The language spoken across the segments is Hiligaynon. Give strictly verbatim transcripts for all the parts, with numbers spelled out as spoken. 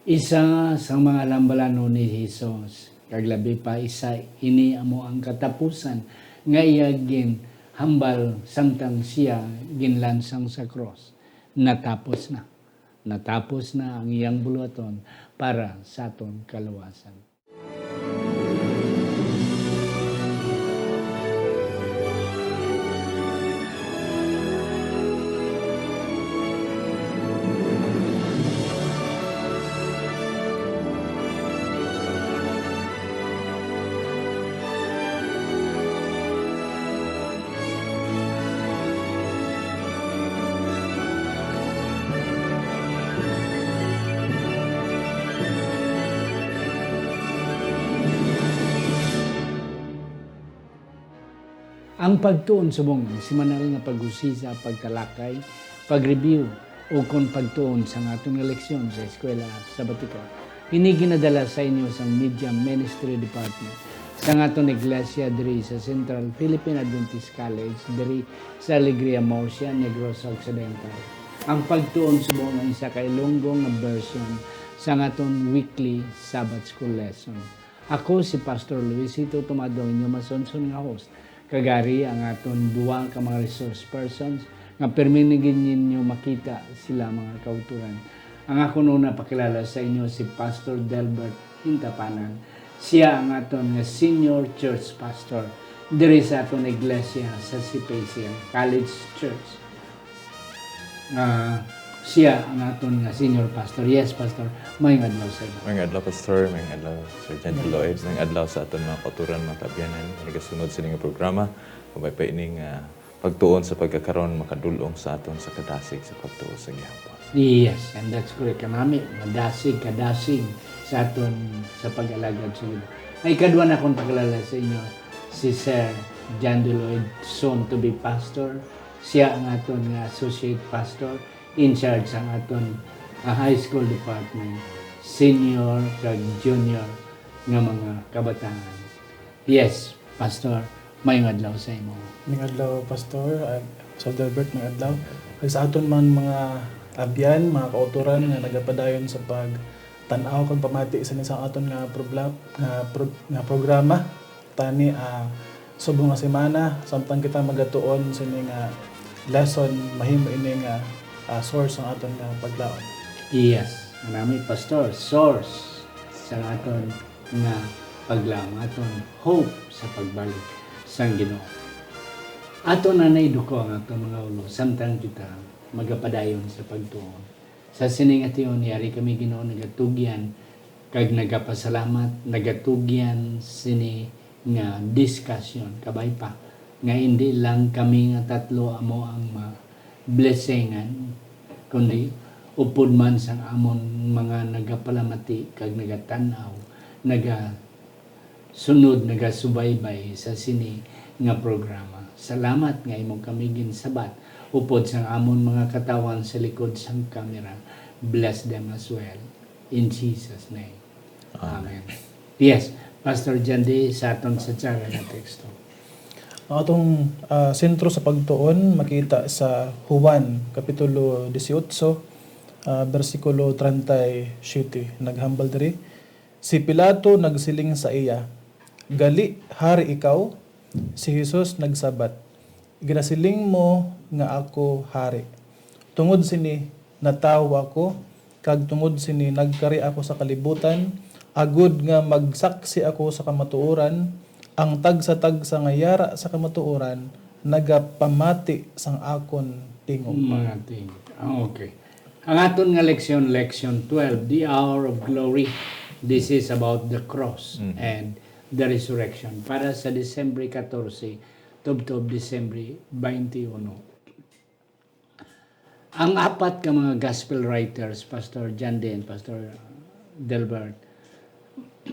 Isa sa mga halambalanon ni Jesus, kag labi pa isa ini amo ang katapusan nga iya ginhambal samtang siya ginlansang sa krus. Natapos na. Natapos na ang iyang buluhaton para sa aton kaluwasan. Ang pagtuon subong ang semanal nga pag-usisa, pagtalakay, pag-review, o kon pagtuon sa aton nga leksyon sa eskwela sabatiko. Ini ginadala sa inyo sang Media Ministry Department sa aton iglesia diri sa Central Philippine Adventist College diri sa Alegria, Murcia, Negros Occidental. Ang pagtuon subong ang isa ka Ilonggo nga version sa aton weekly Sabbath School lesson. Ako si Pastor Luisito Tumado, ang inyo masunson nga host. Kag ari ang aton duha ka mga resource persons nga pirmi na gid ninyo makita sila, mga kautoran. Ang akon una pakilala sa inyo si Pastor Delbert Hintapanan. Siya ang aton nga senior church pastor diri sa aton iglesia sa Sipacia College Church. Ah, siya ang aton nga senior pastor. Yes, Pastor. Maayong adlaw sa imo. Maayong adlaw, Pastor. Maayong adlaw, Sir John Lloyd. Maayong adlaw sa aton mga kautoran, mga kaabyanan, nga nagasunod sa ining programa. Kabay pa ining, ah, pagtuon sa pagkakaron makadul-ong sa aton sa kadasig sa pagtuo sa gihapon. Yes, and that's correct. Kanami, madasig, kadasig sa aton sa pag-alagad sa Ginoo. Ay, kadwa na akong pakilala sa inyo, si Sir John Lloyd, soon to be pastor. Siya ang aton nga associate pastor in charge sang aton, ah, high school department, senior kag junior nga mga kabataan. Yes, Pastor, maayong adlaw sa imo. Maayong adlaw, Pastor, ah, Sir Delbert, maayong adlaw. Kag sa aton man mga abyan, mga kautoran nga nagapadayon sa pagtan-aw kag pamati sa ni sa aton nga probla-, nga pro-, nga programa, tani, ah, subong nga semana, samtang kita magatuon sini nga lesson, mahimo ini nga, ah, source sang aton nga paglaom. Yes, kanami, Pastor, source sa aton nga paglaom, aton hope sa pagbalik sang Ginoo. Aton na naiduko ang aton mga ulo, samtang kita magapadayon sa pagtuon. Sa sini nga tion, yari kami, Ginoo, nagatugyan kag nagapasalamat, nagatugyan sini nga diskusyon, kabay pa, nga indi lang kami nga tatlo amo ang ma-blessingan, kundi upod man sang amon mga nagapalamati kag nagatan-aw, naga sunod nagasubaybay sa sini nga programa. Salamat nga imo kami ginsabat upod sang amon mga katawhan sa likod sang kamera. Bless them as well. In Jesus' name. Amen. Amen. Yes, Pastor Jandy, sa aton sa tsara nga teksto. Ang atong, ah, sentro sa pagtuon makita sa Juan, Kapitulo dieciocho, ah, bersikulo treinta y siete. Naghambal diri, Si Pilato nagsiling sa iya, "Gali, hari ikaw?" Si Jesus nagsabat, "Ginasiling mo nga ako hari. Tungod sini natawo ako, kag tungod sini nagkari ako sa kalibutan, agod nga magsaksi ako sa kamatuoran. Ang tagsa-tagsa nga yara sa kamatuoran nagapamati sang akon tingog." Mga tingog. Ah, okay. Ang aton nga leksyon, Leksyon twelve, The Hour of Glory. This is about the cross Mhm. and the resurrection. Para sa Disyembre catorce, tubtob Disyembre twenty-one. Ang apat ka mga gospel writers, Pastor John Day and Pastor Delbert,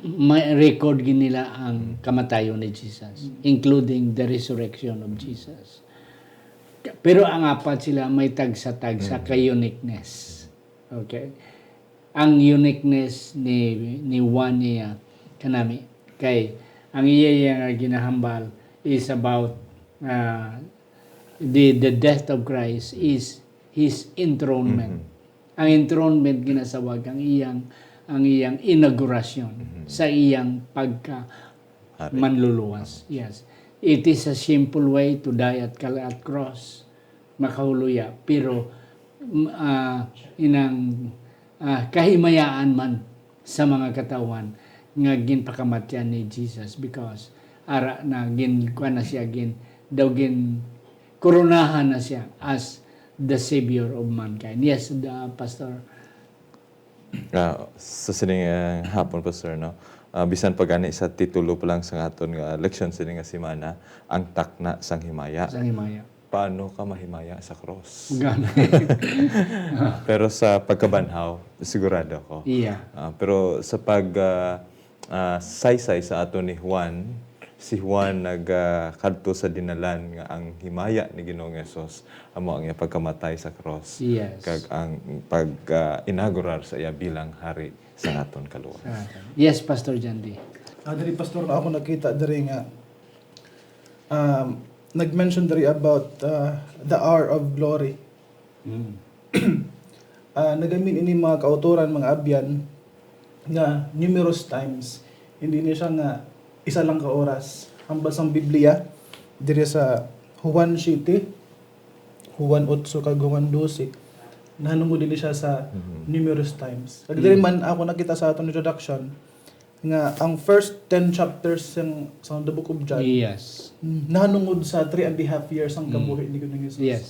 may record gid nila ang kamatayon ni Jesus, including the resurrection of Jesus. Pero ang apat sila may tagsa-tagsa Mm. ka uniqueness. Okay? Ang uniqueness ni, ni Juan niya kanami kay ang iya, iya nga ginahambal is about, ah, the, the death of Christ is his enthronement. Mhm. Ang enthronement ginasawag ang iyang ang iyang inaugurasyon Mhm. sa iyang pagka Hari. manluluwas. Yes. It is a simple way to die at kal-, at cross. Makahuluya. Pero, mm, ah, inang, ah, kahimayaan man sa mga katawhan nga ginpakamatyan ni Jesus because ara na gin, kuwan na siya, gin, daw gin, koronahan na siya as the Savior of mankind. Yes, the Pastor. Ah, sa sining, ah, hapon, Pastor, no? Ah, bisan pa gani sa titulo pa lang sa aton nga leksyon sining nga semana, ang takna sang himaya. Sang himaya. Paano ka mahimaya sa cross? Gani. Pero sa pagkabanhaw, sigurado ako. Iya. Ah, pero sa pag, ah, ah, saysay sa aton ni Juan, si Juan nag, ah, kadto sa dinalan nga ang himaya ni Ginoong Hesus amo ang iya pagkamatay sa cross, Yes. kag ang pag, ah, inaugurar sa iya bilang hari sa aton kaluwas. Sa aton. Yes, Pastor Jandy. Ah, diri, Pastor, ako nakita diri nga, um, nag-mention diri about, ah, the hour of glory. Mm. Ah, nagamin ini mga kautoran, mga abyan, nga numerous times. Hindi ni siya nga isa lang ka oras. Hambal sang Biblia, diri sa Juan siete, Juan otso kag Juan doce, nahanungod ini siya sa Mhm. numerous times. Kag diri Mm. man ako nakita sa aton introduction nga ang first ten chapters sang, sang the book of John, Yes. mm, nahanungod sa three and a half years ang Mm. kabuhi ni Ginoong Jesus. Yes.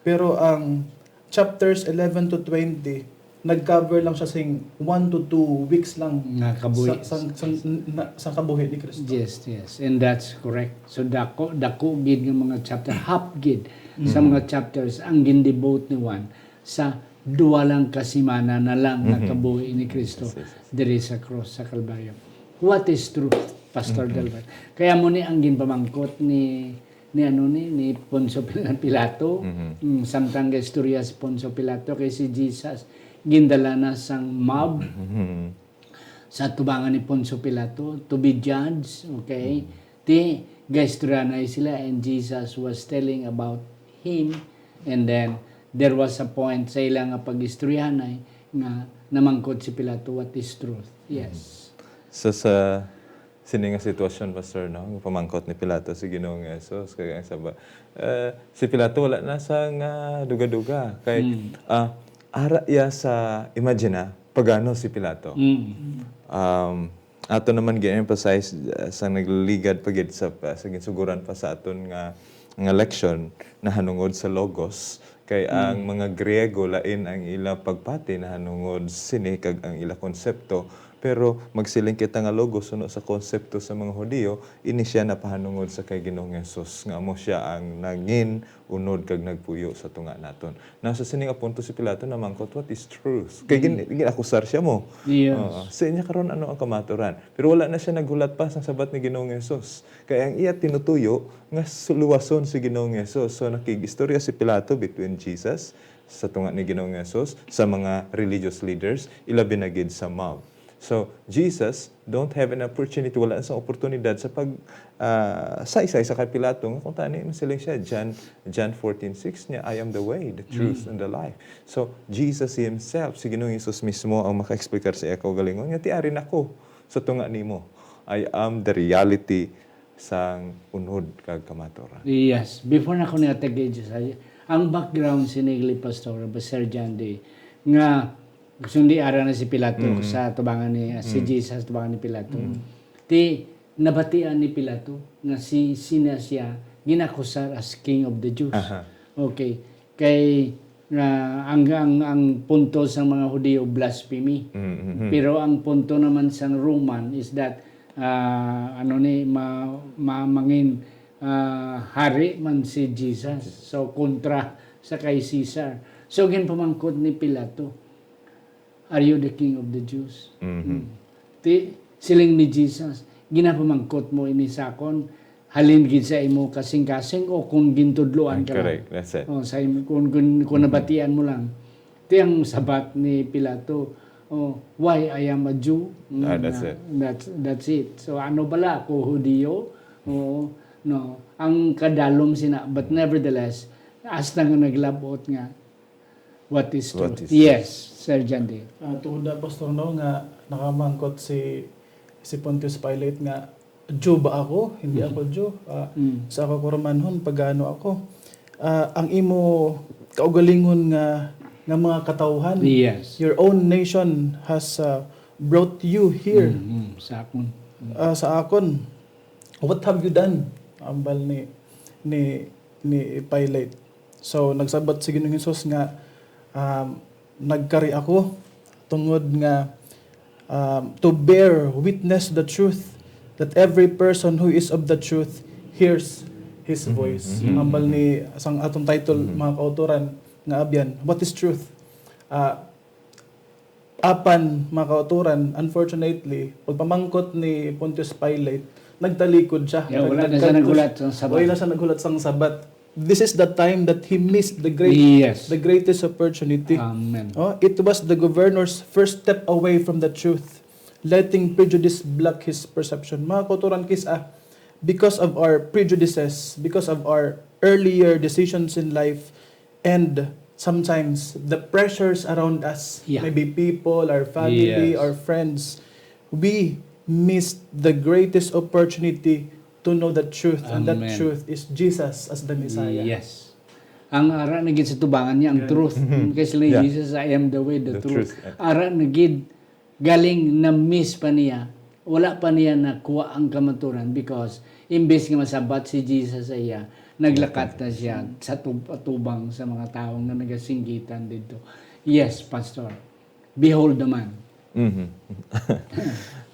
Pero ang chapters eleven to twenty, nag-cover lang siya sing one to two weeks lang Nga kabuhi. sa, sang, sang, na, sa kabuhi ni Kristo. Yes, yes. And that's correct. So, dako, dako gid nga mga chapter, half gid sa Mm. mga chapters ang gindevote ni Juan sa duha lang ka semana na lang nga Mhm. kabuhi ni Kristo Yes, yes, yes. diri sa cross sa Kalbaryo. What is truth, Pastor Mhm. Delbert? Kaya mo ni ang ginpamangkot ni, ni ano ni, ni Poncio Pil-, Pilato, Mhm. mm, samtang gaistorya si Poncio Pilato kay si Jesus gindala na sang mob Mhm. sa tubangan ni Poncio Pilato to be judged, okay? Mm. Ti, gaistoryanay sila and Jesus was telling about him, and then there was a point sa ila nga pag-istoryanay nga namangkot si Pilato, "What is truth?" Yes. Mm. So, sa sini nga sitwasyon, Pastor, no, nga pamangkot ni Pilato si Ginoong Jesus, kag ang saba-, eh, si Pilato wala na sa nga duga-duga. Kay, Mm. ah, ara iya sa, imagine, ah, pagano si Pilato. Mm. Um, ato naman gi-emphasize, uh, sa nagligad pa gid sa, sa ginsuguran pa sa aton nga, nga leksyon nahanungod sa logos, kay ang Mm. mga Griego lain ang ila pagpati nahanungod sini kag ang ila konsepto. Pero magsiling kita nga logos suno sa konsepto sa mga Hudiyo, ini siya napahanungod sa kay Ginoong Jesus, nga amo siya ang nangin unod kag nagpuyo sa tunga naton. Nasa sini nga punto si Pilato namangkot, "What is truth?" Kay gin-, Mm. gin-akusar siya mo. Yes. Oo. Sa inya karon, ano ang kamaturan? Pero wala na siya naghulat pa sang sabat ni Ginoong Jesus. Kay ang iya tinutuyo nga suluwason si Ginoong Jesus. So, nakig-istorya si Pilato between Jesus, sa tunga ni Ginoong Jesus, sa mga religious leaders, ilabi na gid sa mob. So, Jesus don't have an opportunity, wala sang oportunidad sa pag, ah, saysay sa kay Pilato, nga kung tani, masiling siya, John, John fourteen six niya, "I am the way, the truth, Mm. and the life." So, Jesus himself, si Ginoong Jesus mismo ang maka-explicar sa iya kaugalingon, nga, "Ti ari na ko sa tunga nimo. I am the reality sang unod kag kamaturan." Yes. Before na ko niya tag-, ang background sini, Pastor, Sir John Day, nga sundi ara na si Pilato Mm. sa tubangan ni, ah, si Mm. Jesus tubangan ni Pilato. Mm. Ti, nabatian ni Pilato nga si, sina siya ginakusar as King of the Jews. Aha. Okay. Kay, ah, ang, ang, ang punto sa mga Hudiyo, blasphemy. Mm, mm, mm. Pero ang punto naman sa Roman is that, ah, ano ni, ma-, ma-, mangin, ah, hari man si Jesus. So, kontra sa kay Caesar. So, ginpamangkot ni Pilato, "Are you the king of the Jews?" Mhm. Hmm. Ti, siling ni Jesus, "Ginapamangkot mo ini sa akon, halin gid sa imo kasing-kasing o kung gintudloan Ah, ka lang?" Correct. That's it. O, sa imo, kung, kung, kung Mhm. nabatian mo lang. Ti ang sabat ni Pilato, "Oh, why I am a Jew?" Ah, that's Na, it. that's, that's it. So, ano bala ako, Hudiyo? Oo, no. Ang kadalom sina, but nevertheless, hasta nga naglabot nga, "What is What truth?" is Yes, truth? Sir Jandy. Ah, tuod na, Pastor, no, nga Nakamangkot si, si Pontius Pilate nga, "Jew ba ako? Hindi ako Jew. Ah, sa ako ko Romanhon, pagano ako?" Ah, ang imo kaugalingon nga, nga mga katawhan, Yes. your own nation has, ah, brought you here, Mm, sa akon. Mm. ah, sa akon. "What have you done?" Ambal ni, ni, ni Pilate. So, nagsabat si Ginoong Hesus nga, um, "Nagkari ako tungod nga, um, to bear witness the truth, that every person who is of the truth hears his Mhm, voice." mhm, Ambal mhm. ni sang atong title, Mhm. mga kautoran nga abyan, what is truth? Ah, apan, mga kautoran, unfortunately, pagpamangkot ni Pontius Pilate, nagtalikod siya. Yeah, wala na siya Nagkadto naghulat sang sabat. Wala na siya naghulat sang sabat. This is the time that he missed the great, Yes. the greatest opportunity. Amen. Oh, it was the governor's first step away from the truth, letting prejudice block his perception. Mga kautoran, kis-a, because of our prejudices, because of our earlier decisions in life, and sometimes the pressures around us, Yeah. maybe people, our family, Yes. our friends, we missed the greatest opportunity to know the truth, and that Amen. truth is Jesus as the Messiah. Yes. Ang ara na gid sa tubangan niya, ang Yeah. truth. Mhm. Kay sila Yeah. Jesus, "I am the way, the The truth." truth. Ara na gid galing na-miss pa niya, wala pa niya nakuha ang kamaturan because imbes nga masabat si Jesus sa iya, naglakat na siya sa tub-, atubang sa mga tawo nga nagasinggitan didto. Yes, Pastor. Behold the man. Mhm.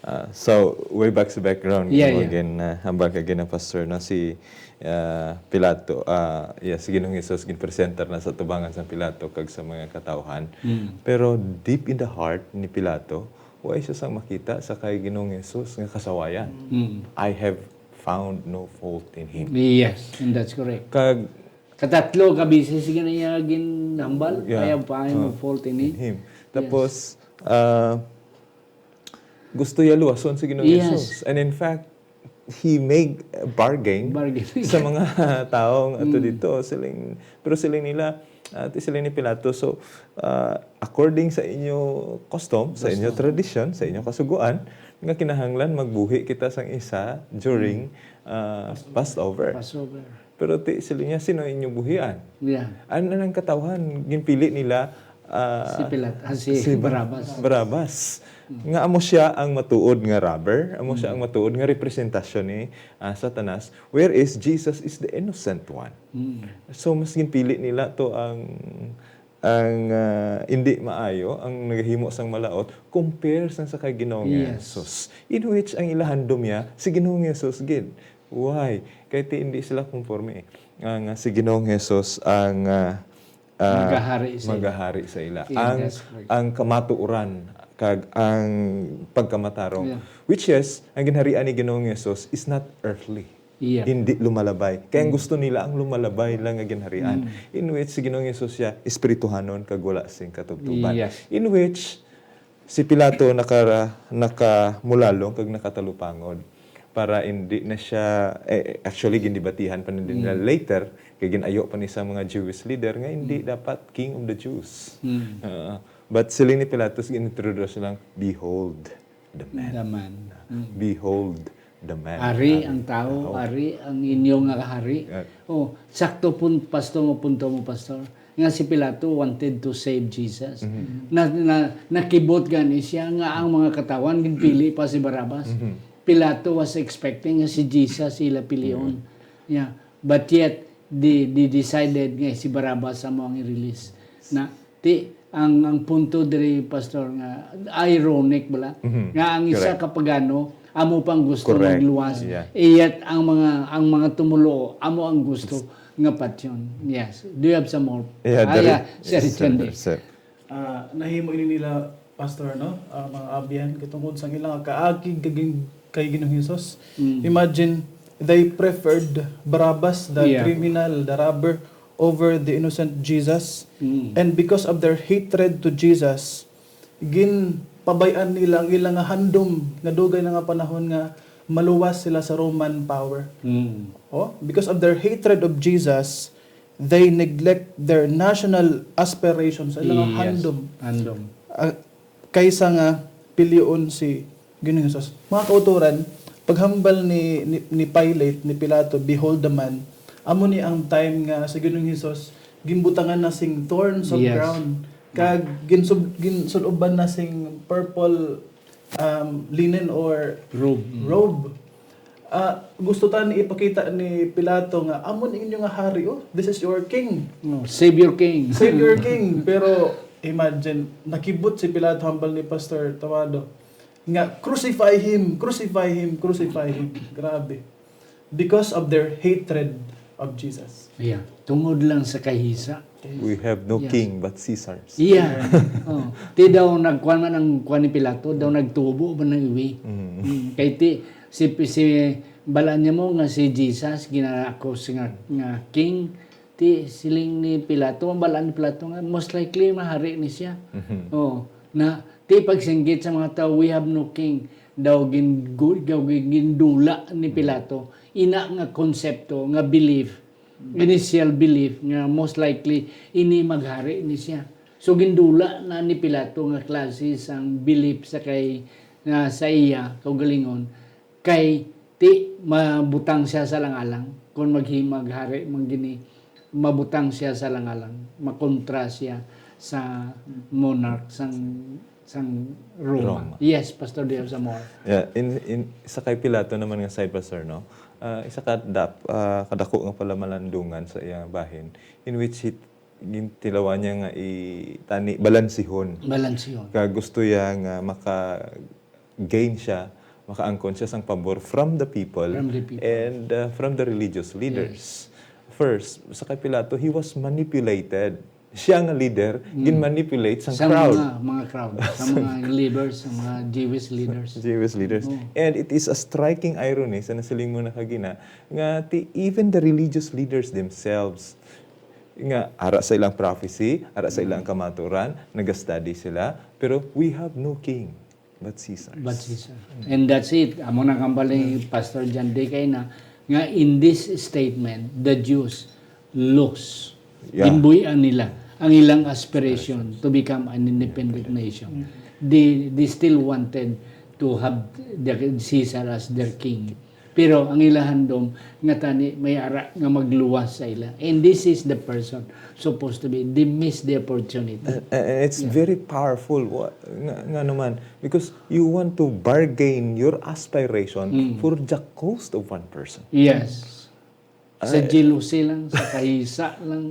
Ah, so, way back sa background, Yeah, mo yeah. gin, ah, hambal ka gina, Pastor, no? Si, ah, Pilato, ah, yeah, si Ginoong Jesus ginpresentar na sa tubangan sa Pilato kag sa mga katawhan. Mm. Pero deep in the heart ni Pilato, wa siya sang makita sa kay Ginoong Jesus nga kasawayan. Mm. "I have found no fault in him." Yes, and that's correct. Kag Katatlo ka beses, sige na iya ginhambal, Yeah. "I have found no Uh, fault in him." in him. Yes. Tapos, ah, gusto iya luwason si Ginoong Yes. Jesus. And in fact, he make a bargain Bargain. sa mga taong ato Mm. dito. Siling, pero siling nila, ah, ti siling ni Pilato, "So, ah, according sa inyo custom, sa inyo Custom. tradisyon, sa inyo kasugoan, nga kinahanglan magbuhi kita sang isa during, Mm. ah, Passover." Passover. Pero ti, siling niya, "Sino inyo buhian?" Yeah. Ang, ang katawhan, ginpili nila, ah, Si Pilat-, ah, si si Bar-, Barabas. Barabas. Mm. Nga amo siya ang matuod nga robber, amo siya Mm. ang matuod nga representasyon ni, ah, Satanas, whereas Jesus is the innocent one. Mm. So, mas ginpili nila to ang, ang, ah, indi maayo, ang nagahimo sang malaut, compare sang sa kay Ginoong Yes. Jesus. In which, ang ila handom niya, si Ginoong Jesus gid. Why? Kay ti indi sila konforme, ah, nga si Ginoong Jesus ang, ah, ah, Magahari sa ila. magahari sa ila. Yeah, Ang, that's correct. ang kamatuoran kag ang pagkamatarong. Yeah. Which is, ang ginharian ni Ginoong Jesus is not earthly. Yeah. Hindi lumalabay. Kaya ang Mm. gusto nila ang lumalabay lang nga ginharian. Mm. In which, si Ginoong Jesus siya, espirituhanon kag wala sing katubtuban. Yes. In which, si Pilato naka-, nakamulalong kag nakatalupangod para hindi na siya, eh, actually, gindebatihan pa na din nila Mm. later, kay gin-ayo pa ni sa mga Jewish leader nga hindi Mm. dapat king of the Jews. Mm. Oo. But siling ni Pilato, gin-introduce lang, "Behold the man." The man. Mm. "Behold the man." Ari Ari. ang tawo, Oo. ari ang inyo nga hari. Yeah. Oh, sakto pun, Pastor, mo punto mo, Pastor. Nga si Pilato wanted to save Jesus. Mhm. Na, na, nakibot gani siya nga ang mga katawhan ginpili pa si Barabas. Mhm. Pilato was expecting nga si Jesus ila pilion. Mhm. Yeah. But yet, di, di decided nga si Barabas amo ang i-release. Na, ti, ang, ang punto diri, Pastor, nga ironic bala, Mhm. nga ang isa Correct. ka pagano, amo pang gusto Correct. magluwas. Yeah. Iyat ang mga, ang mga tumuluo, amo ang gusto nga patyon. Yes. Do you have some more? Yeah, Ah, there yeah. is, Sir yes, sir, John Ray. sir. Ah, nahimo ini nila, Pastor, no? Ah, mga abyan, katungod sa ilang kaakig kay Gin-, kay Ginoong Jesus. Mm. Imagine, they preferred Barabbas, the Yeah. criminal, the robber, over the innocent Jesus. Mm. And because of their hatred to Jesus, ginpabay-an nila ang ilang nga handom nga dugay na nga panahon nga maluwas sila sa Roman power. Mm. Oh, because of their hatred of Jesus, they neglect their national aspirations, ang ilang Yes. handom. Handom. Ah, kaysa nga pilion si Ginoong Jesus. Mga kautoran, paghambal ni, ni, ni Pilate, ni Pilato, "Behold the man," amo ni ang time nga si Ginoong Jesus ginbutangan na sing thorns of Yes. crown, kag ginsub-, ginsul-uban na sing purple, um, linen or Robe. Mm. robe. Ah, gusto ta ni ipakita ni Pilato nga, "Amo ni inyo nga hari, oh. This is your king." No, Savior King. Savior King. Pero imagine, nakibot si Pilato, hambal ni Pastor Tawado, nga, "Crucify him, crucify him, crucify him." Grabe. Because of their hatred of Jesus. Yeah. Tungod lang sa kahisa. We have no Yes. king but Caesar's. Yeah. Oh. Ti daw nagkuan man ang kuan ni Pilato, daw nagtubo man ang iwi. Mm. Mm. Kay ti, si, si, balaan niya mo nga si Jesus, gina-accuse nga, nga king, ti siling ni Pilato, ang balaan ni Pilato nga, most likely, mahari ni siya. Mhm. Oh, na, ti pagsinggit sa mga tawo, "We have no king." Daw gin-, gu-, daw gin-, gindula ni Mm. Pilato. Ina nga konsepto, nga belief, initial belief nga most likely ini maghari ni siya. So, gindula na ni Pilato nga klase sang belief sa kay, nga sa iya kaugalingon, kay ti mabutang siya sa alang-alang kon maghimag hari man gini, mabutang siya sa alang-alang, makontra siya sa monarch sang, sang Roma. Roma. Yes, Pastor Diego Zamora. Yeah, in, in, sa kay Pilato naman nga side, Pastor, no? Ah, isa ka dap-, ah, kadako nga pala malandungan sa iyang bahin, in which he, gintilawan niya nga i-, tani, balansihon. Balansihon. Kag gusto niya nga maka-gain siya, makaangkon siya sang pabor from the people From the people. and, uh, from the religious leaders. Yes. First, sa kay Pilato, he was manipulated. Siya nga leader, Mm. gin-manipulate sang Sa crowd. mga, mga crowd, sa mga leaders, sa mga Jewish leaders. Jewish leaders. Oo. And it is a striking irony sa nasiling mo na kagina, nga ti-, even the religious leaders themselves, nga ara sa ilang prophecy, ara sa ilang Mm. kamaturan, nagastudy sila, pero we have no king but Caesar. But Caesar. And that's it. Amo na kambal ni Mm. Pastor John Day kay na, nga in this statement, the Jews lost. Yeah. Ginbuy-an nila ang ilang aspiration Aspirations. to become an independent Independent. nation. Mm. They, they still wanted to have the Caesar as their king. Pero ang ila handom nga tani may ara nga magluwas sa ila. And this is the person supposed to be, they miss the opportunity. Uh, uh, it's Yeah. very powerful. Wa-, nga, nga naman, because you want to bargain your aspiration Mm. for the cost of one person. Yes. Sa Ay. jealousy lang, sa kahisa lang.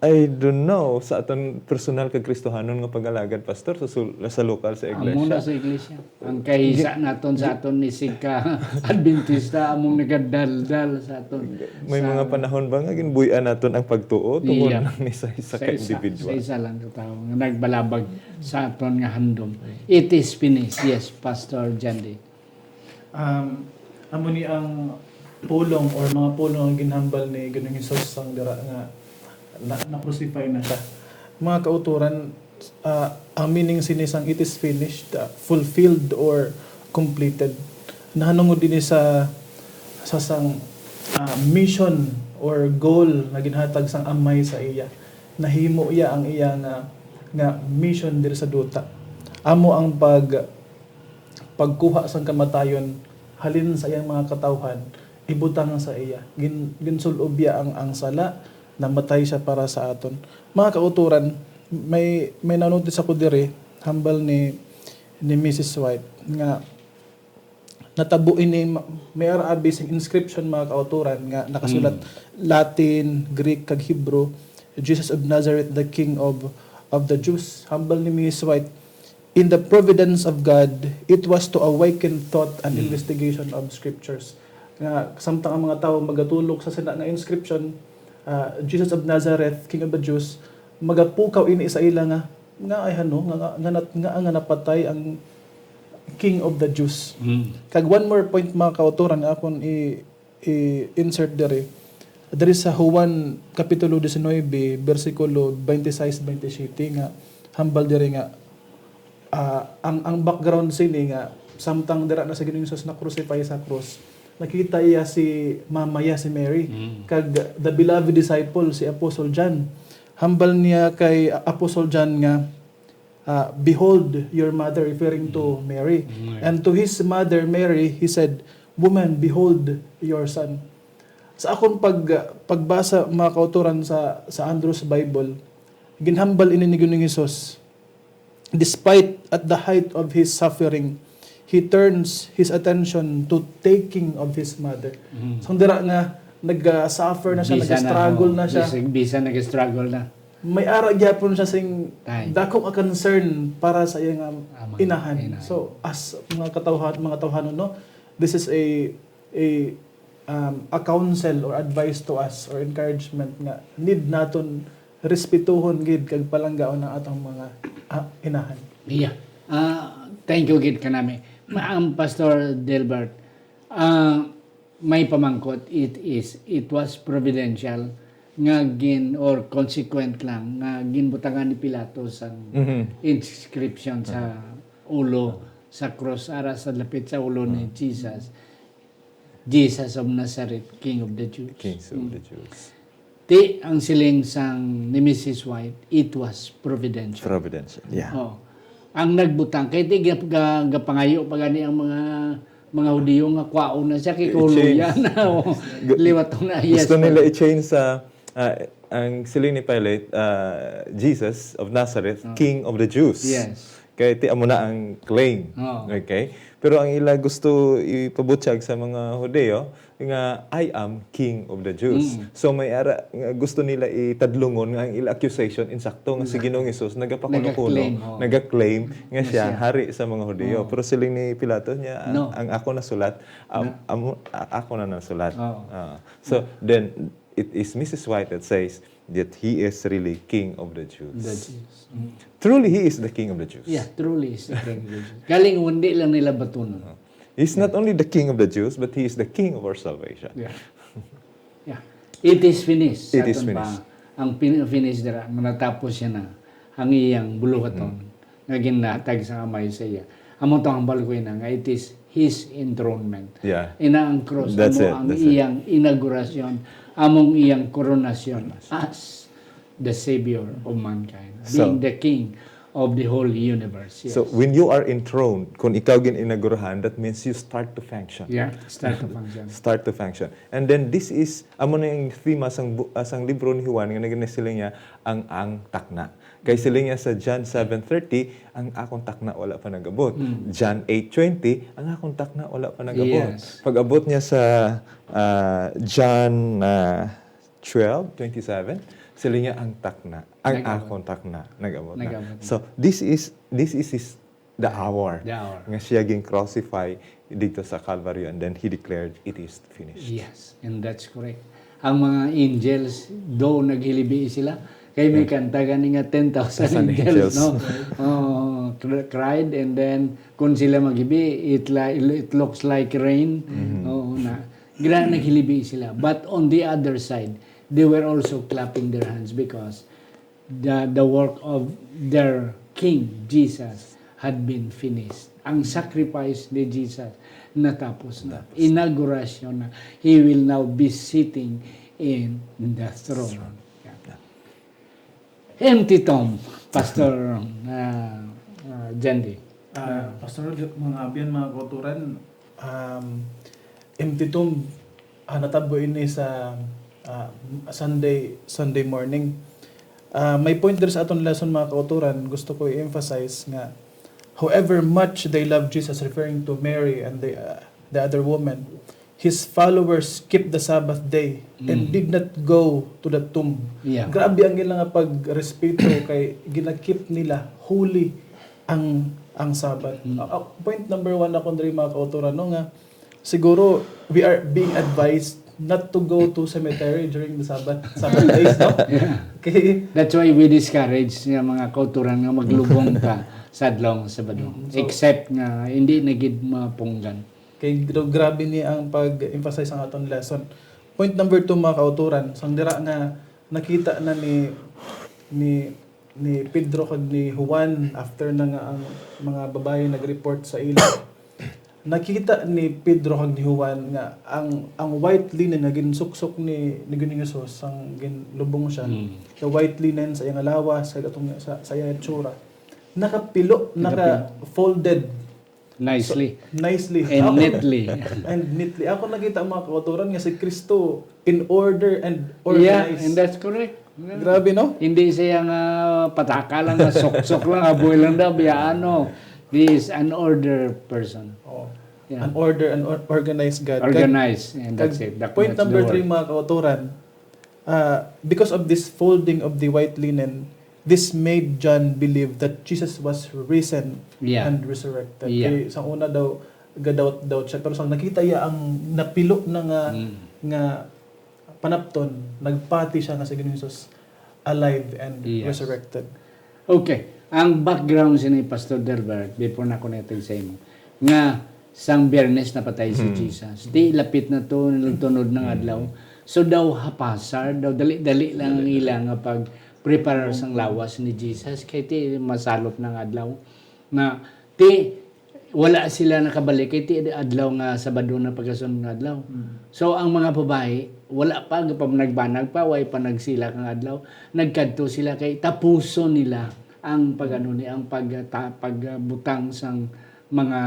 I don't know, sa aton personal kag Kristohanon nga pag-alagad, Pastor, sa sul-, sa lokal sa Amo iglesia. na sa iglesia. Ang kahisa Gi-, naton sa gi- aton ni sig ka Adventista, among nagadaldal sa aton May sa mga panahon ba nga ginbuy-an naton ang pagtuo tungod Iya. lang ni sa isa Sa ka isa, individual? sa isa lang ka tawo nga nagbalabag sa aton nga handom. It is finished. Yes, Pastor Jandy. Um, amo ni ang pulong or mga pulong ang ginhambal ni Ginoong Hesus sang dira nga na, na-crucify na siya. Mga kauturan, ah, ang meaning sini sang "It is finished," ah, fulfilled or completed, nahanungod ini sa, sa sang, ah, mission or goal nga ginhatag sang Amay sa iya. Nahimo iya ang iya nga, nga mission diri sa duta. Amo ang pag, pagkuha sang kamatayon halin sa iyang mga katawhan, ibutang sa iya. Gin-, ginsul-ob iya ang, ang sala, namatay siya para sa aton. Mga kauturan, may, may na-notice ako diri, hambal ni, ni Missus White, nga natabo ini, ma-, may ara abi sing inscription, mga kauturan, nga nakasulat Mm. Latin, Greek, kag Hebrew, "Jesus of Nazareth, the King of, of the Jews." Hambal ni Missus White, "In the providence of God, it was to awaken thought and Mm. investigation of scriptures." Nga, samtang ang mga tawo magatulok sa sina nga inscription, ah, "Jesus of Nazareth, King of the Jews," magapukaw ini sa ila nga, nga ay hano, nga, nga, nga nat-, nga, nga napatay ang King of the Jews. Mm. Kag one more point, mga kauturan, nga akon i-, i-insert diri. Diri sa Juan Kapitulo diecinuebe, bersikulo twenty-six, twenty-seven, nga hambal diri nga, ah, ang, ang background sini nga, samtang dira na si Ginoong Jesus na-crucify sa krus, nakita iya si mama iya, si Mary, Mm. kag the beloved disciple, si Apostle John. Hambal niya kay Apostle John nga, uh, "Behold your mother," referring to Mary. Mm. And to his mother, Mary, he said, "Woman, behold your son." Sa akon pag, pagbasa, mga kauturan, sa, sa Andrew's Bible, ginhambal ini ni Ginoong Hesus. Despite at the height of his suffering, he turns his attention to taking of his mother. Mm. So, dira nga nag-suffer na siya, Bisan na, nag-struggle oh, na siya. Bisan, bisan nag-struggle na. May ara gyapon siya sing Tay. Dako nga concern para sa iya nga Amay, inahan. Inahan. So, as mga katawhan, mga tawhanon, no, this is a, a, um, a counsel or advice to us or encouragement nga need naton respetuhon gid kag palanggaon ang atong mga, ah, inahan. Iya. Ah, thank you gid kanami. Ma-, ang Pastor Delbert, ah, may pamangkot, it is, it was providential nga gin, or consequent lang nga ginbutangan ni Pilato sang Mhm. inscription sa ulo sa cross, ara sa lapit sa ulo ni Mhm. Jesus. "Jesus of Nazareth, King of the Jews." Kings of Mm. the Jews. Ti ang siling sang ni Missus White, it was providential. Providential. Yeah. Oh. Ang nagbutang, kay ti ga-, ga-, gapangayo pa gani ang mga, mga Hudiyo nga kwaon na siya, kay I-change. Kuluyan na, oh. Gu-, Liwat na, yes, gusto nila pa. I-change sa, ah, ang siling ni Pilate, ah, "Jesus of Nazareth, Oh. King of the Jews." Yes. Kay ti amo na ang claim. Oh. Okay? Pero ang ila gusto ipabutyag sa mga Hudiyo nga, "I am King of the Jews." Mm. So, may ara nga gusto nila itadlungon nga ang ila accusation insakto nga si Exactly. Ginoong Hesus nagapakuno-kuno, Nagaklaim, oh. nagaklaim nga Nga siya siya. hari sa mga Hudiyo. Oh. Pero siling ni Pilato niya, "Ang, No. ang ako nasulat, am-, Na. amo, a-, ako na nasulat." Oh. Ah. So, then, it is Missus White that says that he is really King of the Jews. The Jews. Mm. Truly, he is the King of the Jews. Yeah, truly is the King of the Jews. Galing, hindi lang nila batunon. Uh-huh. He's not Yeah. only the King of the Jews, but he is the King of our salvation. Yeah. Yeah. It is finished. It Sa is aton pa, finished. ang pin-, finish dira, manatapos siya na ang iyang buluhaton Mm. nga ginhatag sa Amay sa iya. Amo to ang hambal ko ina nga it is his enthronement. Yeah. Ina ang cross, That's amo it. ang That's it. iyang inaugurasyon, among iyang koronasyon Koronasyon. as the Savior of mankind, So, being the King of the whole universe. So, Yes. when you are enthroned, kung ikaw gin-inaugurahan, that means you start to function. Yeah, start to function. Start to function. And then this is, amo na yung theme sang bu-, ah, sang libro ni Juan nga nagin-, siling niya, "Ang, ang takna." Kay siling niya sa John seven thirty, "Ang akong takna wala pa nag-abot." Mm. John eight twenty, "Ang akong takna wala pa nag-abot." Yes. Pag-abot niya sa, ah, John, ah, twelve twenty-seven, siling niya, "Ang takna, ang Nag-abot. akong takna, nag-abot na." Nag-abot na. So, this is, this is his, the hour The hour. nga siya gin-crucify dito sa Calvary, and then he declared, "It is finished." Yes, and that's correct. Ang mga angels, do naghilibi sila, kay may Hmm. kanta gani nga ten thousand Thousand angels, angels. no? Oh, cr-, cried, and then kung sila maghibi, it li-, it looks like rain. Mhm. Oo na. Gra-, naghilibi sila. But on the other side, they were also clapping their hands because the, the work of their King, Jesus, had been finished. Ang sacrifice ni Jesus natapos na. Natapos. Inaugurasyon na. He will now be sitting in the throne. Throne. Yeah. Yeah. Empty tomb, Pastor, uh, uh, Jandy. Ah, Pastor, mga abyan, mga kauturan, um, empty tomb, ah, natabo ini sa, ah, Sunday, Sunday morning. Ah, may point diri sa aton lesson, mga kauturan, gusto ko i-emphasize nga, "However much they love Jesus," referring to Mary and the, ah, the other woman, "his followers keep the Sabbath day and Mm. did not go to the tomb." Yeah. Grabe ang ilang nga pagrespeto kay gina-keep nila holy ang, ang Sabbath. Mm. Ah, ah, point number one ako diri, mga kauturan, no, nga siguro we are being advised not to go to cemetery during the Sabbath, Sabbath days, no? Yeah. Okay. That's why we discourage nga mga kauturan nga maglubong ta sa adlaw nga Sabado. Mm, so Except nga hindi na gid mapunggan. Kay gra-, grabe ni ang pag-emphasize ang aton lesson. Point number two, mga kauturan, sang dira nga nakita na ni, ni, ni Pedro kag ni Juan after na nga ang mga babayi nag-report sa ila. Nakita ni Pedro kag ni Juan nga ang, ang white linen nga ginsuksok ni, ni Ginoong Jesus sang ginlubong siya, Mm. the white linen sa iyang lawas, sa, sa, sa iyang itsura, Nakapilo, Nakapilo. naka-folded. Nicely. Nicely. And Ako- neatly. And neatly. Ako nakita, mga kautoran, nga si Kristo in order and Yeah, organized. And that's correct. Yeah. Grabe, no? Hindi siya nga pataka lang, nga suksok lang, aboy lang daw, biyaan, no. He is an order person. Oh. Yeah. An order, an or- organized God. Kag- Organized, and that's kag it. That- point that's the number word. Three, mga kautoran, uh, because of this folding of the white linen, this made John believe that Jesus was risen Yeah. and resurrected. Yeah. Kay sa una daw, ga-doubt-doubt siya. Pero sa nakita iya ang napilo na nga, Mm. nga panapton, nagpati siya nga si Ginoong Jesus alive and Yes. resurrected. Okay. Ang background sini, Pastor Delbert, before na ko natag sa imo, nga sang Biyernes napatay si Hmm. Jesus. Di lapit na to, nagtunod ng adlaw. So daw hapasar, daw dali-dali lang ang ila nga pag-prepare sang lawas ni Jesus. Kay ti masalop ng adlaw. Na ti wala sila nakabalik kay ti adlaw nga Sabado na pagkasunod nga adlaw. So ang mga babayi wala pa, gapamnagbanag pa, way pa nagsilak ang adlaw. Nagkadto sila kay tapuson nila ang pag-ano ni, ang pag ta- pagbutang sang mga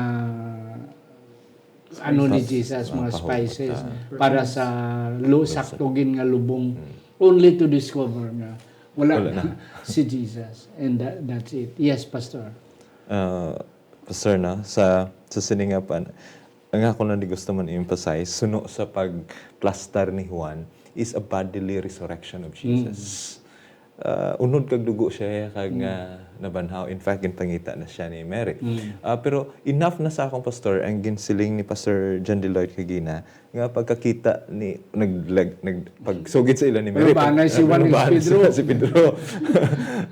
ano ni Spices. Jesus, mga Mga spices pahugot, para sa lu- sakto gid nga lubong. Only to discover nga wala, Wala na, na. Si Jesus. And that, that's it. Yes, Pastor. Ah, Pastor, no, sa sa sini nga pan, ang ako lang di gusto man i-emphasize, suno sa pagplastar ni Juan is a bodily resurrection of Jesus. Ah, unod kag dugo siya kag nga nabanhaw. In fact, ginpangita na siya ni Mary. Ah, pero enough na sa akong, Pastor, ang ginsiling ni Pastor John Lloyd kagina nga pagkakita ni nag, nag, nag pagsugid sa ila ni Mary. Nabanay si Juan, Nabanay si Pedro. Si Pedro.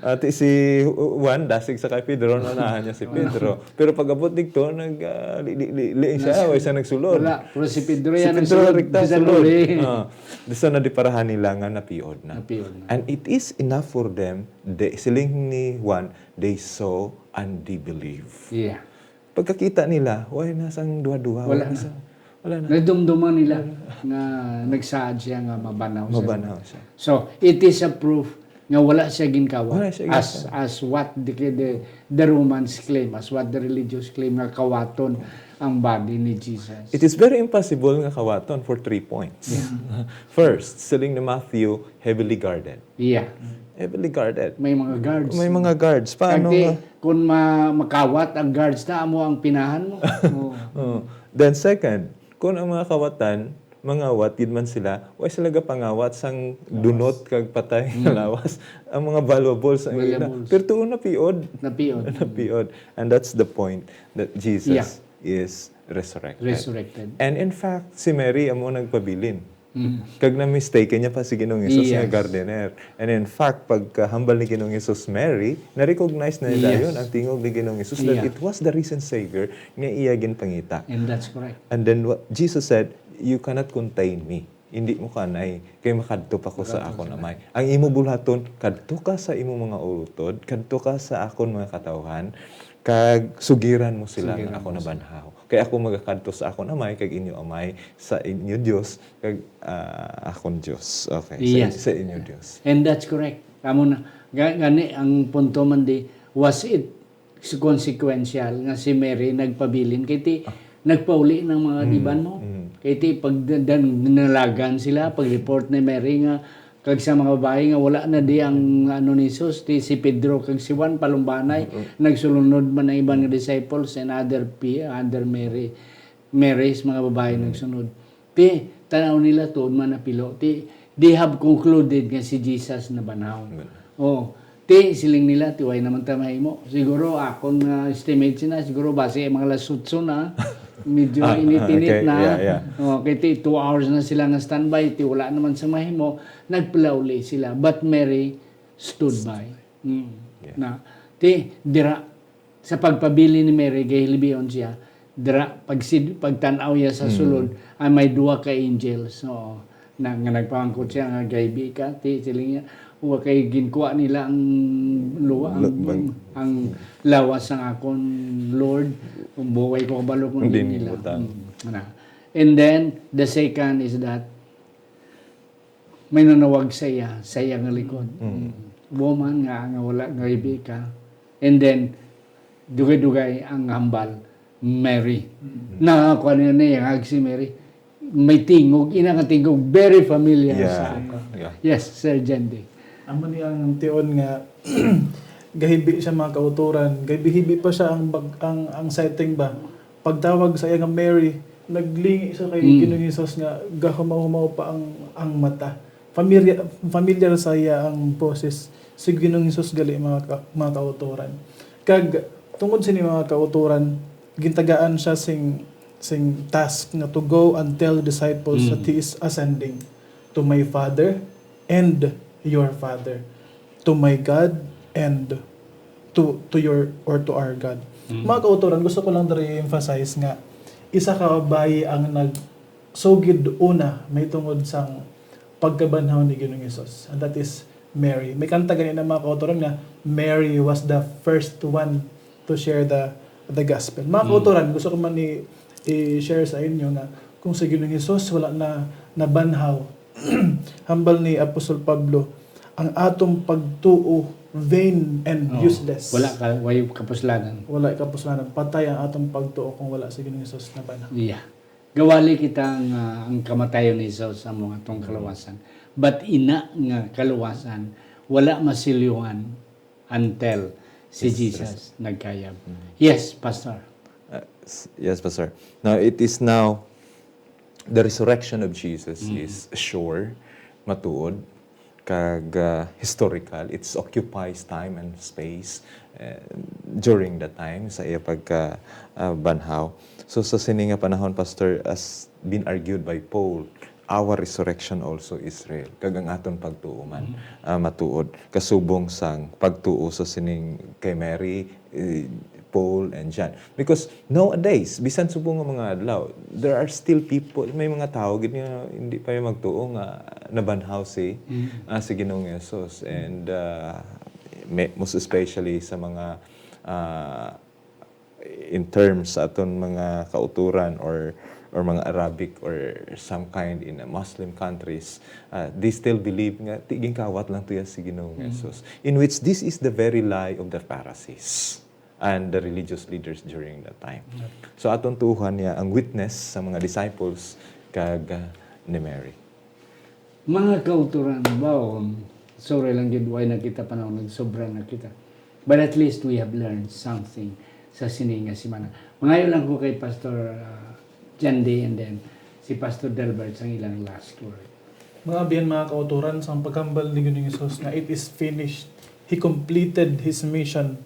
Ati si Juan, dasig sa kay Pedro, nanahan niya si Pedro. Pero pag-abot dito, nag ah, li, li, li, li siya, way siya nagsulod. Wala, pero si Pedro Si yan ang Pedro sulod, rekta bisan sulod. uli. Ah, di sa nadiparahan nila nga napiod na. Napiod na. And it is enough for them. They, siling ni Juan, they saw and they believe. Yeah. Pagkakita nila, way na sang duha-duha. Wala Way na. sa- wala na. Nadumduman nila nga nagsaad siya nga mabanaw siya. Mabanaw siya. So, it is a proof nga wala siya ginkawat. Wala siya as ginkawat. as what the, the the Romans claim, as what the religious claim nga kawaton ang body ni Jesus. It is very impossible nga kawaton for three points. First, siling ni Matthew, heavily guarded. Yeah. Heavily guarded. May mga guards. May mga guards. Paano Kag di, nga? Kung ma- makawat ang guards na, amo ang pinahan mo. Oo. Oh. Then second, kung ang mga kawatan, mangawat gid man sila, way sila gapangawat sang dunot kag patay nga lawas. Ang mga valuables ang ila. Valuables. Pero tuon napiod. Napiod. Napiod. And that's the point that Jesus is resurrected. Resurrected. And in fact, si Mary amo nagpabilin. Mm. Kag na-mistake niya pa si Ginoong Jesus nga Yes. gardener. And in fact, pagkahambal ni Ginoong Jesus Mary, na-recognize na Yes. dayon ang tingog ni Ginoong Jesus that Yeah. it was the risen Savior nga iya ginpangita. And that's correct. And then what Jesus said, "You cannot contain me. Hindi mo kanay, kay makadto pa ko sa akon Amay. Ang imo bulhaton, kadto ka sa imo mga utod, kadto ka sa akon mga katawhan, kag sugiran mo sila Sugiran nga ako mo sila. Nabanhaw. Kay ako magakadto sa akon Amay, kag inyo Amay, sa inyo Dios, kag ah, akon Dios." Okay, sa, Yes. sa inyo Dios. And that's correct. Amo na. Ga- Gani, ang punto man di, was it consequential nga si Mary nagpabilin? Kay ti, nagpauli ng mga iban mo. Kay ti, pag dan- nalagan sila, pag-report ni Mary nga, kag sa mga babayi nga wala na di ang ano ni Jesus, ti si Pedro kag si Juan palumbanay, nagsulunod man ang iban nga disciples and other, pi- other Mary, Marys, mga babayi nagsunod. Ti, tanaw nila tuod man napilo. Ti, they have concluded nga si Jesus nabanhaw. Oh, ti, siling nila, ti, way naman ta mahimo. Siguro, akon nga estimate sina, siguro basi mga alas otso na, medyo Ah, init-init ah, okay, na. yeah, yeah. Oh, kay ti, two hours na sila nga standby, ti, wala naman sa mahimo, nagpalauli sila. But Mary stood by. Mm. Yeah. Na, ti, dira, sa pagpabilin ni Mary, gahilibion siya, dira, pag sid, pagtan-aw niya sa sulod, ay may duha ka angels. Oo. Na, nga nagpamangkot siya nga gaibi ka, ti, siling niya, wa kay ginkuha nila ang luwa, ang, Bag- ang lawas sang akon Lord, kung buhay ko kabalo kung Hindi di nila. butang. Mm, na. And then, the second is that, may nanawag sa iya, sa iya nga likod. Woman nga, nga wala nga ibi ka. And then, dugay-dugay ang hambal, Mary. Mm. Nakakuha niya na yung hag si Mary. May tingog, ina nga tingog, very familiar Yeah. sa ako. Yeah. Yes, Sir Jandy. Amo ni ang tion nga gahibi siya, mga kautoran, gahibi-hibi pa siya ang bag-, ang, ang setting ba. Pagtawag sa iya nga Mary, naglingi siya kay Mm. Ginoong Hesus nga gahumaw-humaw pa ang, ang mata. Familiar, familiar sa iya ang boses si Ginoong Hesus gali, mga ka-, mga kautoran. Kag tungod sini, mga kautoran, gintagaan siya sing, sing task nga to go and tell the disciples Mm. that he is ascending to my Father and your Father, to my God and to, to your, or to our God. Mm. Mga kautoran, gusto ko lang diri i-emphasize nga isa ka babayi ang nagsugid una mahitungod sang pagkabanhaw ni Ginoong Hesus, and that is Mary. May kanta gani na, mga kautoran, nga, "Mary was the first one to share the, the gospel." Mga Mm. kautoran, gusto ko man i-, i-share sa inyo nga kung si Ginoong Hesus wala na nabanhaw, hambal ni Apostol Pablo, ang atong pagtuo vain and Oh, useless. Wala ka, way kapuslanan. Wala kapuslanan. Patay ang atong pagtuo kung wala si Ginoong Hesus nabanhaw. Yeah. Gawali kita nga ang kamatayon ni Jesus amo atong Mm. kaluwasan. But ina nga kaluwasan, wala masilyuhan until si Yes, Jesus yes. nagkayab. Mm. Yes, Pastor. Uh, s-, yes, Pastor. Now, it is now, the resurrection of Jesus Mm. is sure, matuod, kag, ah, historical. It occupies time and space, eh, during the time sa iya pagka, ah, banhaw. So, sa sini nga panahon, Pastor, as been argued by Paul, our resurrection also is real. Kag ang aton pagtuo man, Mm. ah, matuod. Kasubong sang pagtuo sa sining kay Mary, eh, Paul, and John. Because nowadays, bisan subong nga mga adlaw, there are still people, may mga tawo gid nga hindi pa magtuo nga nabanhaw si, Mm. ah, si Ginoong Jesus. And, ah, may, most especially sa mga, ah, in terms sa aton mga kauturan or, or mga Arabic or some kind in Muslim countries, ah, they still believe nga ti-, gingkawat lang to ya si Ginoong Mm. Jesus. In which this is the very lie of the Pharisees and the religious leaders during that time. Yep. So, aton tuohan niya ang witness sa mga disciples kag, ah, ni Mary. Mga kauturan, bawon, sorry lang gyud, way na kita panahon, nagsobra na kita. But at least we have learned something sa sini nga semana. Mangayo lang ko kay Pastor, ah, Jandy and then si Pastor Delbert sang ilang last word. Mga abyan, mga kauturan, sang paghambal ni Ginoong Jesus nga, "It is finished." He completed his mission.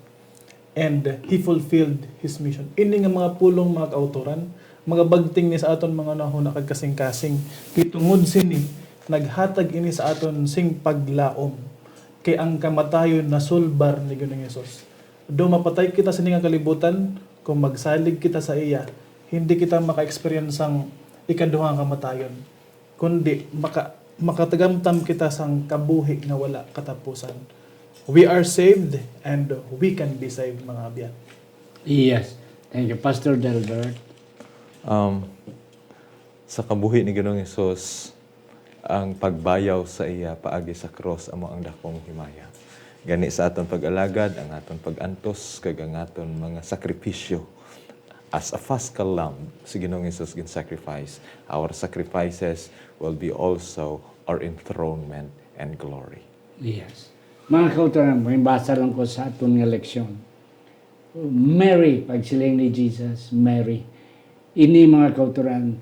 And he fulfilled his mission. Ini nga mga pulong, mga kautoran, magabagting ni sa aton mga nahuna kag kasing-kasing. Kay tungod sini, naghatag ini sa aton sing paglaom. Kay ang kamatayon nasulbar ni Ginoong Jesus. Daw mapatay kita sini nga kalibutan, kung magsalig kita sa iya, hindi kita maka-experience sang ikaduha nga kamatayon. Kundi maka-, makatagamtam kita sang kabuhi nga wala katapusan. We are saved and we can be saved, mga abyan. Yes. Thank you, Pastor Delbert. Um, sa kabuhi ni Ginoong Hesus, ang pagbayaw sa iya paagi sa krus amo ang dakong himaya. Gani sa aton pag-alagad, ang aton pag-antos, kag ang aton mga sakripisyo, as a paschal lamb, si Ginoong Jesus gin-sacrifice. Our sacrifices will be also our enthronement and glory. Yes. Mga kauturan, may basa lang ko sa aton nga leksyon. Mary, pagsiling ni Jesus, Mary. Ini, mga kauturan,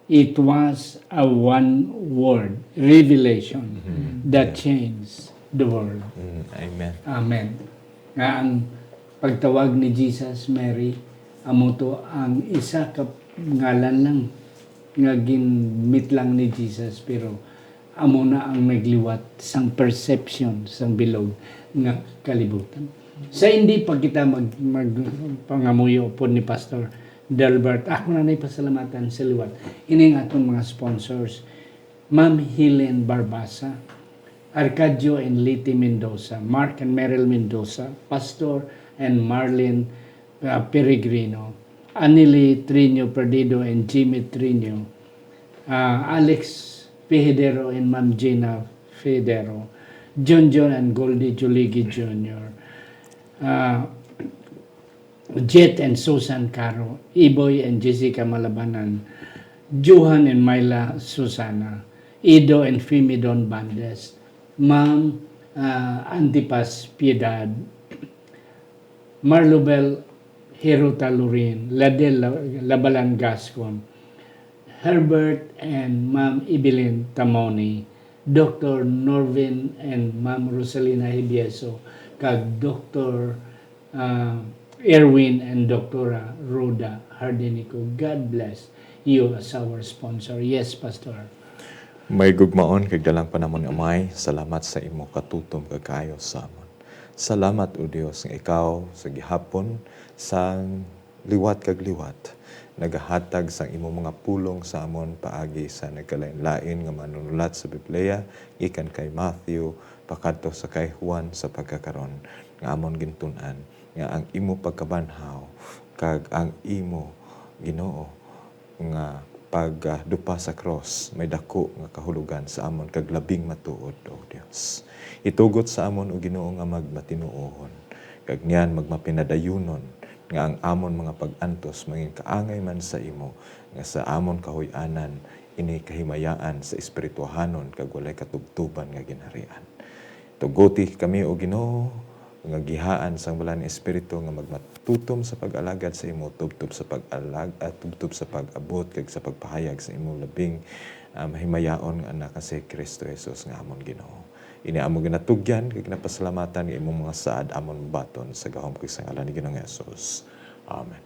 it was a one word revelation Mhm. that Yeah. changed the world. Mm, amen. Amen. Nga ang pagtawag ni Jesus, Mary, amo to ang isa ka ngalan lang nga ginmitlang ni Jesus, pero amo na ang nagliwat sang perception sang bilog nga kalibutan. Sa hindi pa kita mag-, magpangamuyo upod ni Pastor Delbert, ako na nay pasalamatan sa liwat ining aton mga sponsors, Ma'am Helen Barbasa, Arcadio and Liti Mendoza, Mark and Meryl Mendoza, Pastor and Marlene, uh, Peregrino, Anili Trino Perdido and Jimmy Trino, uh, Alex Pihidero and Ma'am Gina Fidero, John John and Goldie Juligi Junior, uh, Jet and Susan Caro, Iboy and Jessica Malabanan, Johan and Myla Susana, Ido and Fimidon Bandes, Ma'am, ah, Antipas Piedad, Marlubel Hirota Lorin, Ladel La-, Labalan Gascon, Herbert and Ma'am Evelyn Tamoni, Doctor Norvin and Ma'am Rosalina Hibieso, kag Doctor, ah, Erwin and Doktora Rhoda Hardinico. God bless you as our sponsor. Yes, Pastor. May gugmaon kag dalang panamon, Amay. Salamat sa imo katutom kag kaayo sa amon. Salamat, O Dios, nga ikaw sa gihapon sang liwat kag liwat nagahatag sang imo mga pulong sa amon paagi sa nagkalain-lain nga manunulat sa Biblia, gikan kay Matthew pakadto sa kay Juan sa pagkakaron, nga amon gintun-an nga ang imo pagkabanhaw kag ang imo, Ginoo, nga pagdupa sa krus may daku nga kahulogan sa amon kag labing matuod, O Dios. Itugot sa amon, O Ginoo, nga magmatinuohon, kag niyan magmapinadayunon, nga ang amon mga pag-antos mangin kaangay man sa imo, nga sa amon kahuy-anan ini kahimayaan sa espirituhanon kag walay katubtuban nga ginharian. Tuguti kami, O Ginoo, nga gihaan sang Balaan nga Espiritu nga magmatutom sa pag-alagad sa imo, tubtob sa pag-alag-, ah, tubtob sa pag-abot kag sa pagpahayag sa imo labing, ah, mahimayaon nga Anak nga si Cristo Jesus nga amon Ginoo. Ini amon ginatugyan kag ginapasalamatan nga imong mga saad amon mabaton sa gahom kag sa ngalan ni Ginoong Jesus. Amen.